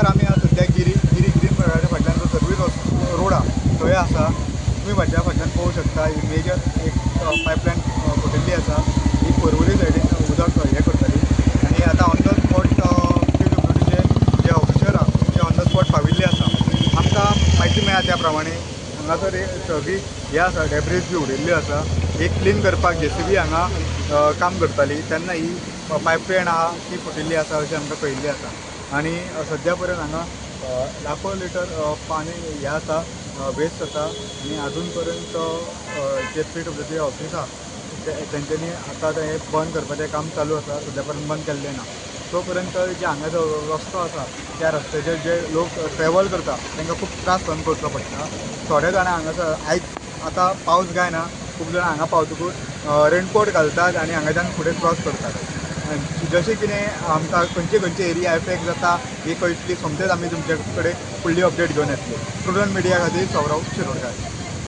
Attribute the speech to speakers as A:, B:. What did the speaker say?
A: आमी आतां सद्याक गिरी गिरी ग्रीन पार्काच्या फाटल्यान जो सर्वीस रोड आहा थंय आसा. तुमी म्हज्या फाटल्यान पळोवंक शकता, ही मेजर एक पायपलायन फुटिल्ली आसा. ही पर्वरी सायडीन उदक हें करताली आनी आतां ऑन the spot पीडब्ल्यूडीचे जे ऑफिसर आहा ते ऑन the spot पाविल्ले आसा. आमकां म्हायती मेळ्ळा त्या प्रमाणे हांगासर सगळी हें आसा, डेब्रीज बी उडयल्ल्यो आसा. एक क्लीन करपाक जेसीबी हांगा काम करताली तेन्ना ही पायपलायन आहा ती फुटिल्ली आसा अशें आमकां कळिल्लें आसा. आनी सद्या पर्यंत हांगा लाखो लिटर पाणी हें आसा, वेस्ट जाता. आनी आजून पर्यंत जे पीडब्ल्यूडी ऑफिस आहा तेंच्यांनी आतां तें बंद करपाचें काम चालू आसा, सद्या पर्यंत बंद केल्लें ना. तो पर्यंत जे हांगा जो रस्तो आसा त्या रस्त्याचेर जे लोक ट्रॅवल करता तांकां खूब त्रास सहन करचो पडटा. थोडे जाणां हांगासर आयज आतां पावस काय ना, खूब जाणां हांगा पावतकूच रेनकोट घालतात आनी हांगाच्यान फुडें क्रॉस करतात. जशें कितें आमकां खंयचे खंयचे एरिया एफेक्ट जाता ही कळटली, सोमतेच आमी तुमचे कडेन फुडली अपडेट घेवन येतले. प्रुडंट मिडिया खातीर सौरव शिरोडकार.